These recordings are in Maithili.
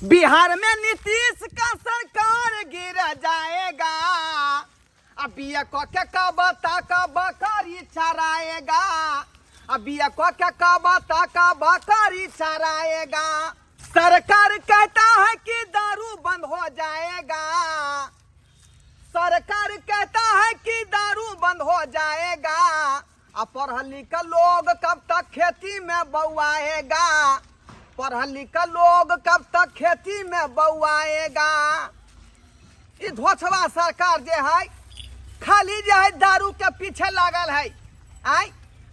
बिहार में नीतीश का सरकार गिर जाएगा। अब बिया क के कब तक बकरी चराएगा? अब बिया क के कब तक बकरी चराएगा? सरकार कहता है कि दारू बंद हो जाएगा। सरकार कहता है कि दारू बंद हो जाएगा। आ पढ़ल लिखल लोग कब तक खेती में बौआएगा? पढ़ल लिखल लोग कब तक खेती में बौआएगा? ई धोछवा सरकार जे है, खाली जे है दारू के पीछे लागल है। आय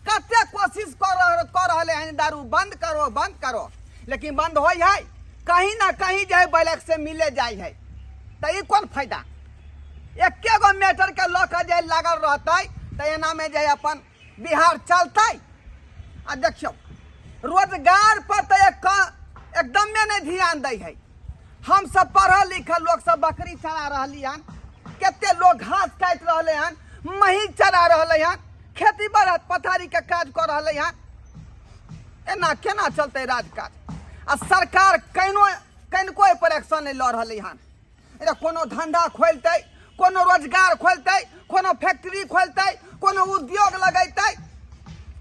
कते कोशिश कर रहले हैं, दारू बंद करो, बंद करो, लेकिन बंद होय है? कहीं ना कहीं जे है ब्लैक से मिले जाय है। तऽ ई कोन फायदा? एके गो मैटर के लऽ कऽ जे लागल रहतै तऽ एनामे जे अपन बिहार चलतै? आ देखियौ, रोजगार पर तऽ एक एकदमे नहि ध्यान दै है। हमसब पढ़ल लिखल लोक सब बकरी चरा रहली हन, कते लोग घास काटि रहले हन, महींस चरा रहले हन, खेती बढ़त पथारी के काज कऽ रहले हन। एना केना चलतै राजकाज? आ सरकार केनो कनिको एहि पर एक्शन नहि लऽ रहलै हन। अरे कोनो धंधा खोलतै, कोनो रोजगार खोलतै, कोनो फैक्ट्री खोलतै, कोनो उद्योग लगेतै,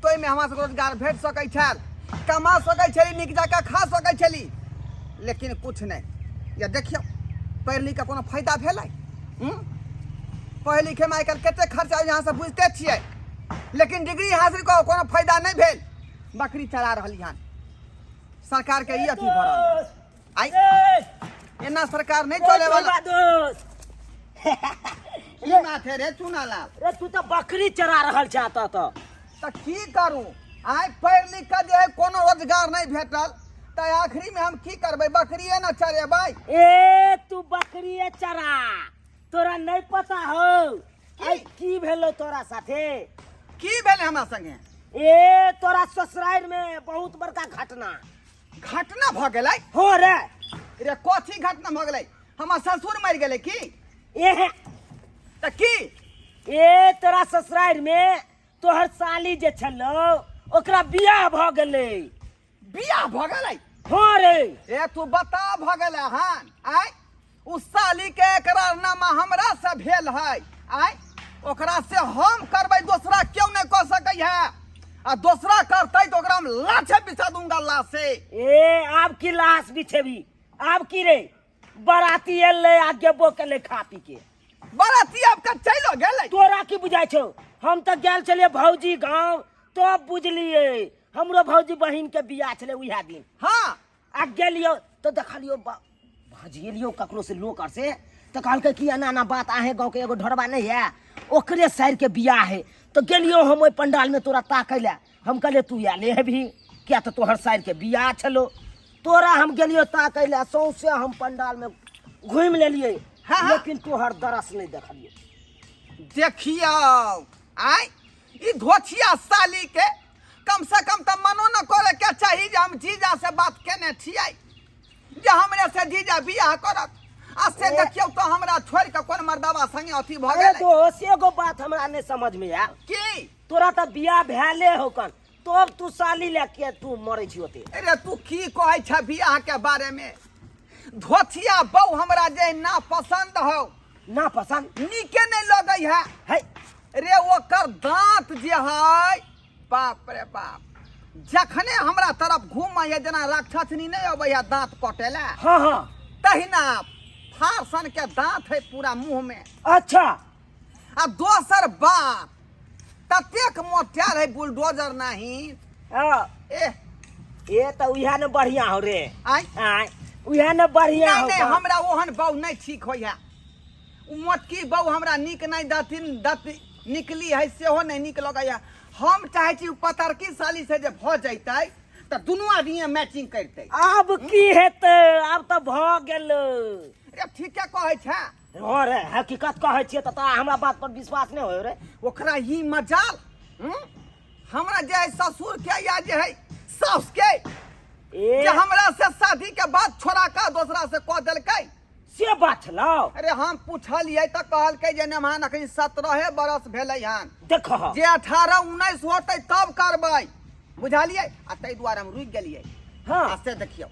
तऽ ओहिमे हमरा सबके रोजगार भेट सकै छल, कमा सकै छली, नीक जकाँ खा सकै छली, लेकिन किछु नहि। या देखियौ, पढ़ि लिख कऽ कोनो फायदा भेलै? पढ़ै लिखैमे आइ काल्हि कतेक खर्चा होइ, अहाँ सब बुझिते छियै, लेकिन डिग्री हासिल कऽ कोनो फायदा नहि भेल। बकरी चरा रहली हन। सरकारके ई अथी भऽ रहल आई, एना सरकार नहीं चले वाला। दोस्त। की बात है रे चुनालाल? रे, तू तऽ बकरी चरा रहल छह तऽ। तऽ की करू? आइ पढ़ि लिख कऽ जे है कोनो रोजगार नहीं भेटल, तऽ आखिरी में हम की करबै? बकरिए ने चरेबै। ए, तू बकरिए चरा, तोरा नहीं पता हो आई की भेलो तोरा साथे। की भेलै हमरा संगे? ए, तोरा ससुराल में बहुत बड़का घटना घटना भऽ गेलै। हो रे। रे, कथी घटना भऽ गेलै? हमर ससुर मरि गेलै की? ए। तऽ की? ए, तोरा ससुराल में तोहर साली जे छलो, ओकरा बियाह भऽ गेलै। बियाह भऽ गेलै? हो रे। ए, तू बता भऽ गेलै हन? आय, उ साली के एकरारनामा हमरा से भेल है। आय, ओकरा से हम करबै, दोसरा क्यों नहीं कऽ सकै है। आ दोसरा करतै तऽ ओकरा हम लाछे बिछा दूंगा, लाशे। ए, आब की लाश बिछेबी? आब की रे, बराती एलै आ गेबो केलै खा पी के। बराती आब के चलो गेलै। तोरा की बुझाइ छौ? हम तऽ गेल छलियै भौजी गाँव, तब बुझलियै। हमरो भौजी बहिन के बियाह छलै उएह दिन। आ गेलियो तऽ देखलियो, भजिएलियो ककरो से, लोक आर से, तऽ कहलकै कि एना एना बात, अहें गाँवके एगो ढोरबा नहि है, ओकरे साइरके बियाह है। तऽ गेलियो हम ओहि पंडालमे तोरा ताकै लए। हम कहलियै तू आयले हेबही, किया तऽ तोहर साइरके बियाह छलो। तोरा हम गेलियो ताकै लए, सौंसे हम पंडालमे घुमि लेलियै। हाँ। लेकिन तोहर दरस नहि देखलियै। देखियौ, आय ई धोछिया साली के कम से कम तऽ मनो न करे के चाही जे हम जीजा से बात केने छियै जे हमरे से जीजा बियाह करत, आ से देखियौ तऽ हमरा छोड़ि कऽ कोन मर्दाबा संगे अथी भऽ अरे गेलै। दोस्त, एगो बात हमरा नहि समझ में आयल। की? तोरा तऽ बियाह भेले हो कन, तब तू साली ले के तू मरै छी ओते? अरे, तू की कहै छ बियाह के बारे में? धोथिया बहु हमरा जे ना पसंद हो। ना पसंद? नीके नहीं लगै है। है। रे, ओकर दांत जे है, बाप रे बाप, जखने हमरा तरफ घूमै है, जेना राक्षसनी नहीं अबै है दांत कटे ला, हाँ हाँ तहिना फारसन के दांत है पूरा मुंह में। आ दोसर बात, ततेक मोटायल है बुलडोजर नहीं। ए। ए, तऽ उएह ने बढ़िया हो रे। आय? आय, उएह ने बढ़िया नहीं हो। नहीं, हमरा ओहन बहु नहीं ठीक होइ है। उ मोटकी बहु हमरा नीक नहीं दथिन दत निकली है, सेहो नहीं नीक लगै है। हम चाहै छी उ पतरकी साली से जे भऽ जैतै तऽ दुनू आदमी मैचिंग करतै। आब की हेतै? आब तऽ भऽ गेल। रे, ठीके कहै छै। हो रे, हकीकत कहै छियै तऽ तोरा हमरा बात पर विश्वास नहि होय रे? ओकरा ही मजाल, हम्म? हमरा जे है ससुर के या जे है सास के ए जे हमरा से शादी के बाद छोड़ा के दोसरा से कह देलकै। से बात छलौ? अरे, हम पूछलियै तऽ कहलकै जे नेमान अखन 17 बरस भेलै हन। देख। जे 18 19 होतै तब करबै, बुझलियै? आ ताहि दुआरे हम रुकि गेलियै। आ से देखियौ,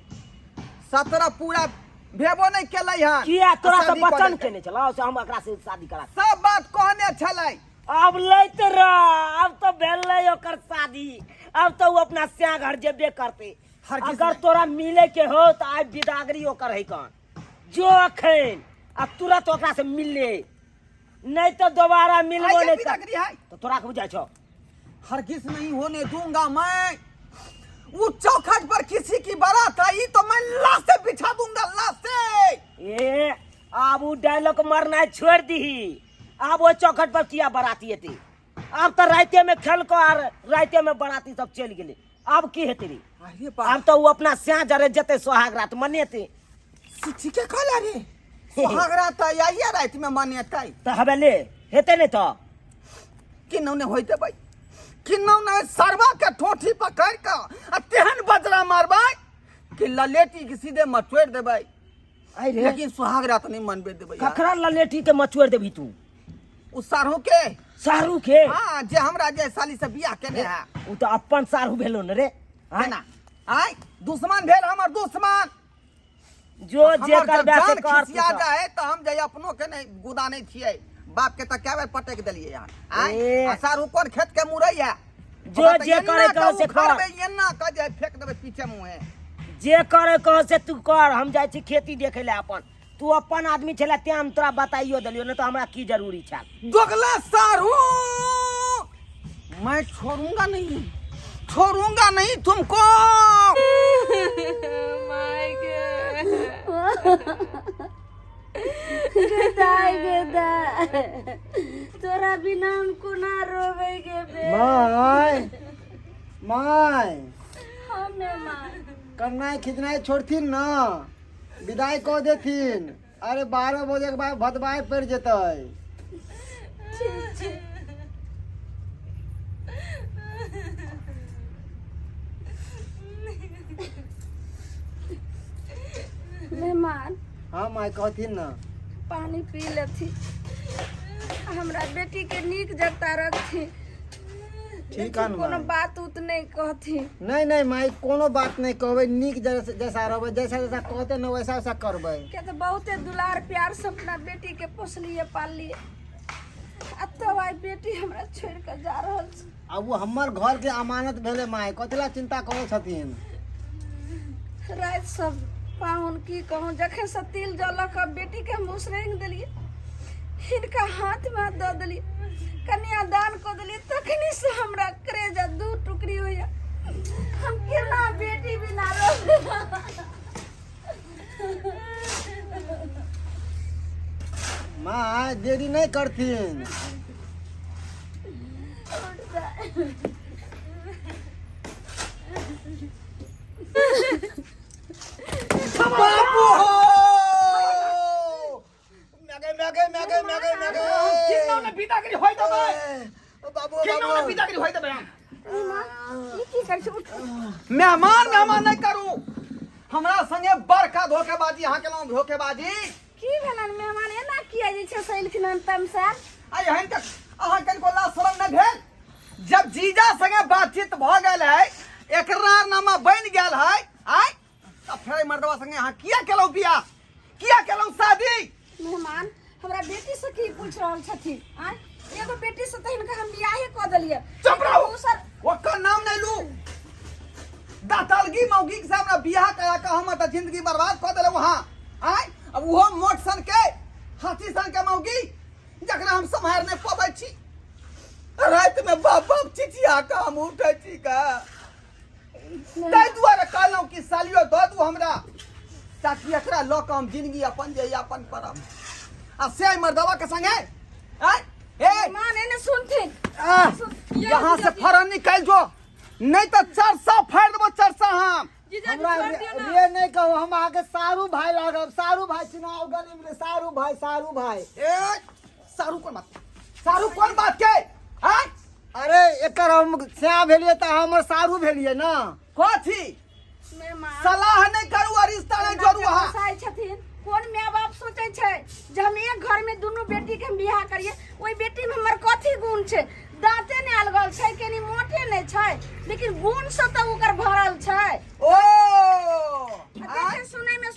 17 पूरा भेबो नहीं केलै हन। किया तोरा से शादी कऽ वचन देलकै। केने छलौ से हम एकरा से शादी करा? सब बात कहने छलै। अब लैत रह, अब तो भेलै ओकर शादी, अब तो ओ अपना स्या घर जेबे करते। हरगिज अगर नहि। तोरा मिले के हो तो आइ बिदागरी ओकर है कन जो अखन आ तुरंत ओकरा से मिल ले, नहीं तो दोबारा मिलबो आइए नहीं कर। बिदागरी है। तो तोरा के बुझाइ छौ? हरगिज नहीं होने दूंगा मैं। वो चौखट पर किसी की बारात आई तो मैं लाश से बिछा दूंगा, लाश से। ए आब उ डायलॉग मारना छोड़ दीही। आब वो चौखट पर किया बराती एते? आब तो राते में खेल को आर राते में बराती सब चलि गेलै, आब की हेतै रे? अरे बाप। आब तो उ अपना स्या जरे जेतै, सोहाग रात मनेतै। ठीके कहला रे, सोहाग रात आइए रात में मनेतै। तऽ हबे ले हेतै नहि तऽ किन्नौ नहि होइते भाई, किन्नौ नहि। सरवा के ठोठी पकड़ के आ तेहन बजरा मारबै कि ललेटी के सीधे मचोड़ि देबै। अरे रे। लेकिन सुहाग रात नहीं मनबे देबै यार। ककरा ललेटी के मचोड़ि देबही तू? उ साढ़ू के। सारू के? हाँ, जे हमरा जे साली से बियाह केने है। उ तऽ अपन सारू भेलो ने रे। है ना, आय दुश्मन भेल हमर दुश्मन। जो जे हमर जब करबे से जान कर। खिसिया तू सब। जाए तऽ हम जे अपनो के नहीं गुदा नहीं छियै, बाप के तऽ कए बेर पटक देलियै यार। आय ए। आ सारू कोन खेत के मुरई है? जो ओकरा तऽ जे एन्ना करे कहो के से कर। उखाड़बै, एन्ना के जे फेंक देबै पीछे मुँहे। जे करे कहो से तू कर, हम जाइ छी खेती देखे ले अपन। तू अपन आदमी छले तें हम तोरा बताइयो देलियो, नहीं तो हमरा की जरूरी छल। दोगला सारू, मैं छोड़ूंगा नहीं, छोड़ूंगा नहीं तुमको। माय गे। दाय गे दाय, तोरा बिना हम कोना रोबै गे बे? माय, माय। हमे माय। करनाइ खिचनाइ छोड़थिन न, विदाई कऽ देथिन। अरे 12 बजे के बाद भदवाय पड़ि जेतै। ठीक छै। मेहमान। हाँ माय, कहथिन न। पानी पी लेथी, हमरा बेटी के नीक जगता रखी। ठीक है न। कोनो माय। बात उत नहीं कहथी। नहीं नहीं माई, कोनो बात नहीं कहबै, नीक जैसा जैसा रहबै, जैसा जैसा कहते न वैसा वैसा करबै। क्या तो बहुते दुलार प्यार से अपना बेटी के पोसलिए पाललिए, आ तब आइ बेटी हमरा छोड़ के जा रहल छै। आ ओ हमर घर के अमानत भेलै माय, कथी ला चिंता करै छथिन? राति सब पाहुन की कहूँ, जखन से तिल जल लऽ कऽ बेटी के हम उसरैग देलिए, हिनका हाथ में दऽ देलिए, कन्यादान कऽ देलिए, तखनी से हमरा करेजा दू टुकड़ी होइया। हम केना बेटी बिना रहबै? माय, देरी नहीं करथिन। बाबू हो। मैगे मैगे मैगे मैगे मैगे। किन्नौ ने बिदागरी होय देबै। ओ बाबू। किन्नौ ने बाबू। बिदागरी होय देबै हम। ई की करै छी? उठ। मेहमान मेहमान नहीं करू हमरा संगे। बड़का धोखेबाजी अहाँ केलहुँ, धोखेबाजी। की भेलन मेहमान, एना किया जे छै से एलखिन हन तमसा? आ एहन तक अहाँ कनिको लाज शरम नहि भेल? जब जीजा संगे बातचीत भऽ गेल है, एकरारनामा बनि गेल है, आय तऽ फेर एहि मर्दवा संगे अहाँ किया केलहुँ बियाह, किया केलहुँ शादी? मेहमान, हमरा बेटी से की पूछ रहल छथिन? आय एगो बेटी से तऽ हिनका हम बियाहे कऽ देलियै। चुप रहू। दोसर ओकर नाम नहि लू। दातलगी मौगी से हमरा बियाह करा के हमर तऽ जिंदगी बर्बाद कऽ देलहुँ अहाँ। आय अब ओहो मोट सन के, हाथी सन के मौगी, जकरा हम सम्हारि नहि पबै छी। राति में बाप बाप चिचिया कऽ हम उठै छी का। ताहि दुआरे कहलहुँ कि सालियो दऽ दू हमरा, ताकि एकरा लऽ कऽ हम जिंदगी अपन जे यापन करब। आ से एहि मर्दवा के संगे आय ए मेहमान, एने सुनथिन। यहाँ से फौरन निकल जो, नहीं तो चरसा फाड़ देबो, चरसा हम। जीजाजी, हमरा छोड़ दियौ ना। रे नहीं कहू, हम अहाँके सारू भाई लागब, सारू भाई। चुनाव गली में सारू भाई, सारू भाई। ए सारू कोन बात, सारू कोन बात के आय? अरे एकर हम स्या भेलियै तऽ हमर सारू भेलियै न। कथी? मेहमान, सलाह नहीं करू और रिश्ता नहीं जोड़ू अहाँ। फंसाइ छथिन। कोन माय बाप सोचै छै जे हम एक घर में दुनू बेटी के हम बियाह करिए? ओहि बेटी में हमर कथी गुण छै? दाँते नहि अलगल छै, कनी मोटे नहि छै, लेकिन गुण से तऽ ओकर भरल छै। ओ आ देखे सुनै में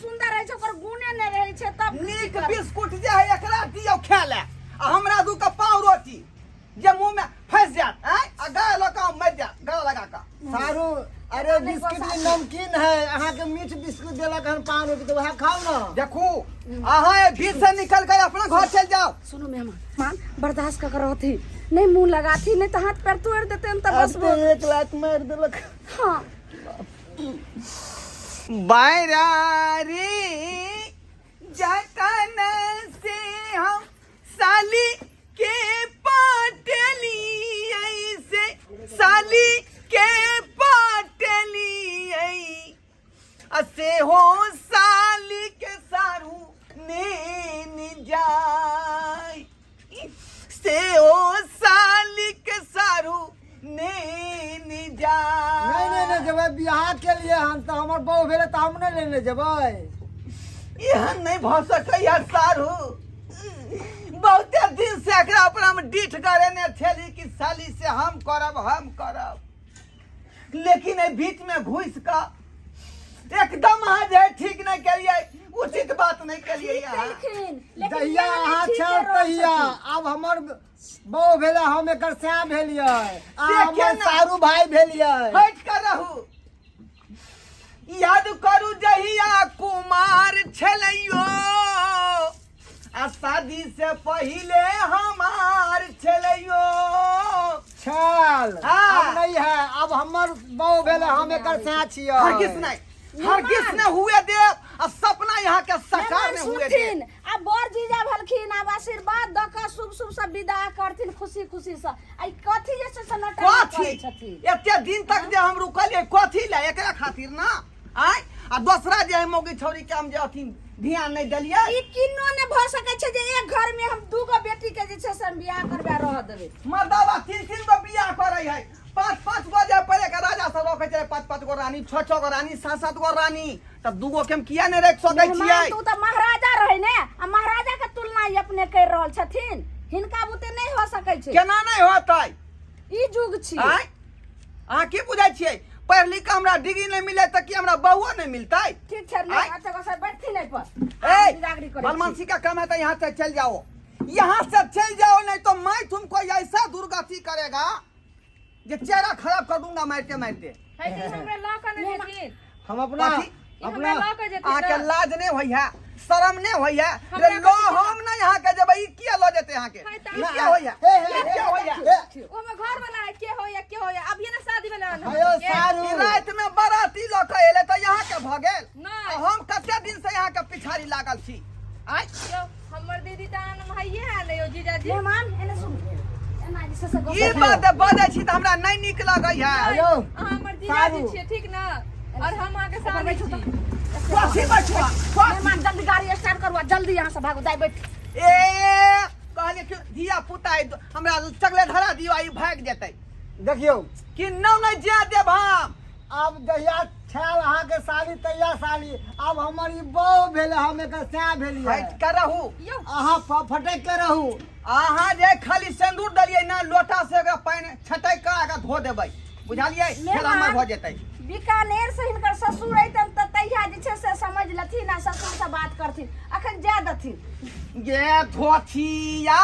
अरे बिस्कुट में नमकीन है, अहाँ के मीठ बिस्कुट देलक हन पान रोटी, तो वह खाओ ना। देखू अहाँ ए भीड़ से निकल कर अपना घर चल जाओ। सुनो मेहमान, मान बर्दाश्त कर रहती नहीं, मुंह लगाती नहीं तो हाथ पैर तोड़ देते हम तो बस। अब तो 1 लाख मार देलक। हाँ। बैरारी जतन से हम साली के पाटली, ऐसे साली के पाटली असे हो साली के सारू नेन जाय, से हो साली के सारू नेन जाय। नहीं नहीं नहीं जेबै बियाह के लिए हम तो हमर बहू भेलै तऽ हम नहीं लेने जेबै। एहन नहीं भऽ सकैया सारू। बहुते दिन से एकरा अपना में डीठ करेने छेली कि साली से हम करब, हम करब, लेकिन एहि बीच में घुसि कऽ एकदम अहाँ जे है ठीक नहीं केलियै, उचित बात नहीं केलियै अहाँ। केलखिन लेकिन जहिया बियाह अहाँ नहि ठीक छल रहल तहिया छथिन। आब हमर बहू भेलै, हम एकर सैं भेलियै आ से हमर केना? सारू भाई भेलियै। हटि कऽ रहू। याद करू जहिया कुमार छलैयो आ शादी से पहिले हमार छलैयो। छल। हाँ। अब नहीं है, अब हमर बहू भेलै, हम एकर सैं छियै। हरगिज नहीं, हरगिज नहीं हुए देव आ सपना यहाँ के साकार मेहमान नहीं हुए देव। सुनथिन, आब बर जीजा भेलखिन, आब आशीर्वाद दऽ कऽ शुभ शुभ से विदा करथिन खुशी खुशी से। आ ई कथी जे छै से नटक कथी करै छथिन? एते दिन तक जे हम रुकलियै कथी ले? एकरा खातिर ना आय। आ दोसरा जे है मौगी छौरी के हम जे अथी ध्यान नहीं देलियै। ई किन्नो नहि भऽ सकै छै जे एक घर में हम दूगो बेटी के जे छै से हम बियाह करबा रह देबै। मर्दाबा तीन तीन गो बियाह करै है, पाँच पाँच गो। जे पहिले के राजा सब रखै छलै पाँच पाँच गो रानी, छह छह गो रानी, सात सात गो रानी, तब दूगो के हम किया नहीं रख सकै मेहमान छियै? तू तऽ महाराजा रहै ने, आ महाराजा के तुलना ई अपने कर रहल छथिन। हिनका बुते नहि हो सकै छै। केना नहीं होतै? ई जुग छी। आँय, अहाँ की बुझै छियै? पढ़ लिख कऽ हमरा डिग्री नहीं मिले तऽ की हमरा बहुओ नहीं मिलतै? ठीक छै ने? आँय? अच्छा गोसाई बैठथिन एहि पर। ए बिदागरी करै छी। बलमानसी का काम है तो यहाँ से चल जाओ, यहाँ से चल जाओ, नहीं तो मैं तुमको ऐसा दुर्गति करेगा जे चेहरा खराब कर दूंगा मारते मारते। है कि हमरा लऽ कऽ नहि जेथिन? हम अपना कथी? ई हमरा अपना लऽ कऽ जेथिन अहाँके ने? लाज नहीं होइया, शरम नहीं होइया? हमरा रे लो कथी? हम नहीं यहाँ के जेबै। ई किया लऽ जेतै अहाँके? है तऽ ई किया होइया? हे, हे, ई किया होइया? हे, ओमे घर वाला है के होया के होया, अभी ना शादी भेलै हन हेयो हमर सबके। सारू। ई राति में बराती लऽ कऽ एलै तऽ यहाँ के भऽ गेल? नहि। आ हम कते दिन से यहाँ के पिछाड़ी लागल छी आइ। यौ, हमर दीदी तऽ आन भाइये है ने यौ जीजाजी। मेहमान एने सुन, एना जे छै से गप। ई बात बजै छी तऽ हमरा नहि नीक लगै है। हेयो। अहाँ हमर जीजाजी सारू। छियै, ठीक ने? और हम अहाँके साली छी। कथी बैठुआ कथी? मेहमान, जल्दी गाड़ी स्टार्ट करू आ जल्दी यहाँ से भागू। दाइ, बैठ। ए कहलियै कि धिया पुता है, हमरा चकले धरा दियो आ ई भागि जेतै। देखियौ। कि नौ नहि जाय देब हम। आब जहिया छायल अहाँके साली तहिया साली, आब हमर ई बहू भेलै, हम एकर सैं भेलियै। हटि कऽ रहू। यौ। अहाँ फटकि के रहू। अहाँ जे खाली सिन्दूर देलियै ना, लोटा से ओकरा पानि छटकि कऽ एकरा धो देबै, बुझलियै? फेर हमर भऽ जेतै। बीकानेर से हिनकर ससुर अयतन तऽ तहिया जे छै से समझ लेथिन आ ससुर से बात करथिन। अखन जाय देथिन। गे धोथिया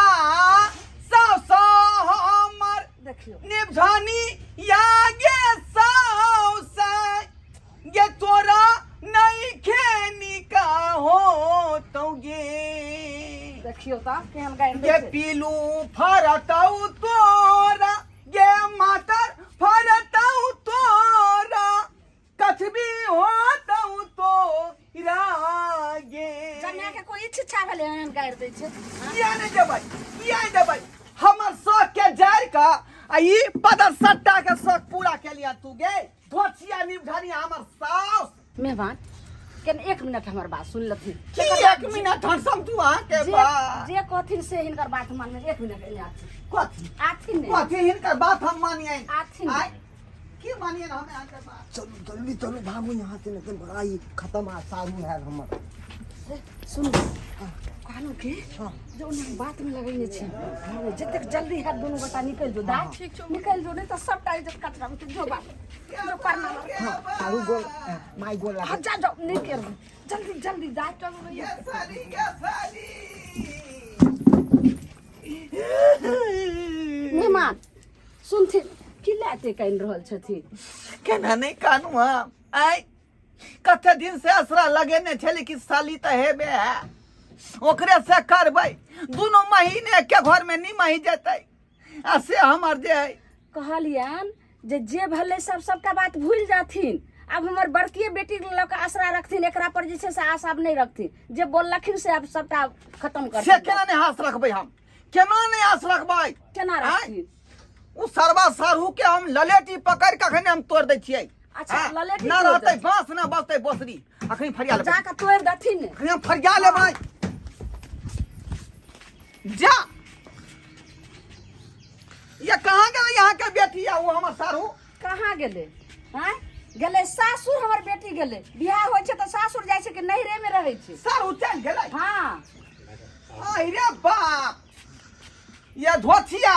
सौ सौ हमर देखियौ। निभानी या गे सौ से गे तोरा नहीं खेनी का हो तो गे। देखियौ तऽ केहन गारि गे दै छै। पीलू फरतौ तोरा, गे मातर फरतौ तोरा, कछबी होतौ तोरा गे। जन्या के कोई इच्छा भेलै एहन गारि दै छै? किया नहि देबै? किया नहि देबै? हमर शौक के जड़ि कऽ आ ई पदर सट्टा के शौक पूरा केलिया तू गे धोचिया निभनी हमर साउस। मेहमान केन एक मिनट हमर बात सुन लथिन। की एक मिनट हम समझू अहाँके जे बात? जे कहथिन से हिनकर बात मानबै। एक मिनट एने आथिन। कथी? आथिन ने। कथी हिनकर बात हम मानियै? आथिन। आँय? की मानियै हम अहाँके बात? चलू जल्दी चलू, भागू यहाँ से, नहीं तो बड़ा ही खत्म आ सारू है हमर। सुनू, कहलहुँ कि जे ओना बात में लगेने छी घरमे, जतेक जल्दी हैत दुनू गोटा निकलि जो। दाय, निकलि जो, नहि तऽ सबटा इज्जत कचरा होतै। जो बात जो प्रणाम। हाँ सारू गोल माई गोल हाँ लागे। जा जाओ, निकलि जल्दी जल्दी जा, चलू भैया। ये साली, ये साली। मेहमान सुनथिन, की लए एते कानि रहल छथिन? केना नहि कानू हम आय कते दिन से असरा लगेने छली कि साली तऽ हेबे है ओकरे से करबै दुनू महीने के घर में निमहि जेतै आ से हमर जे है कहलियन जे जे भेलै सब सबटा बात भूलि जाथिन आब हमर बड़किए बेटी लऽ कऽ आसरा रखथिन एकरा पर जे छै से आशा आब नहि रखथिन जे बोललखिन से आब सबटा खत्म कर से केना नहि आस रखबै हम केना नहि आस रखबै केना आँय? रखथिन ओ सरवा सरहू के हम ललेटी पकड़ के अखन हम तोड़ दै छियै अच्छा, आँय? ललेटी ना तोड़ि रहतै देथिन। बांस ना बचतै बोसरी अखन फरिया लेबै जा कऽ तोड़ि देथिन ने अखन हम फरिया लेबै जा ये कहाँ गेलै यहाँ के बेटी आ ओ हमर सारू कहाँ गेलै आँय गेलै सासुर हमर बेटी गेलै बियाह होइ छै तऽ सासुर जाइ छै कि नैहरेमे रहै छै सारू चलि गेलै हँ अरे बाप ये धोथिया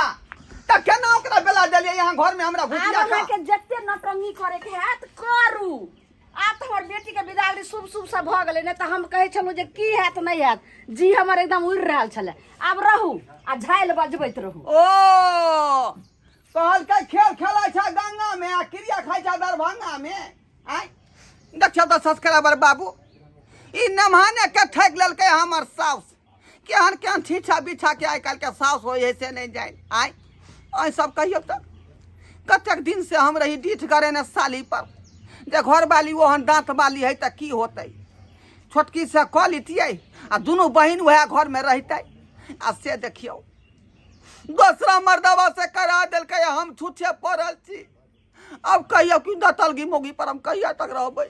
तऽ केना ओकरा बेला देलियै यहाँ घर में हमरा आब घुसिया कऽ अहाँके जते नौटंकी करैके हैत करू आब तऽ हमर बेटीके विदागरी शुभ शुभ सब भऽ गेलै नहि तऽ हम कहै छलहुँ जे की हैत नहि हैत जी हमर एकदम उड़ि रहल छलै आब रहू आ झालि बजबैत रहू ओ कहलकै खेल खेलै छै गंगा में आ क्रिया खाइ छै दरभंगा में आय देखियौ तऽ सब्सक्राइबर बाबू ई नमहाने के ठकि लेलकै हमर साउस केहन केहन छीछा बिछा के आइ काल्हि के साउस होइ है से नहि जानि आय अहीं सब कहियौ तऽ कतेक दिन से हम रही डीठ करेने साली पर जे घरवाली ओहन दाँत वाली है तऽ की होतै छोटकी से कऽ लितियै आ दुनू बहिन वएह घरमे रहितै आ से देखियौ दोसरा मर्दवा से करा देलकै हम छुछे पड़ल छी अब कहियौ कि दतलगी मोगी पर हम कहिया तक रहबै।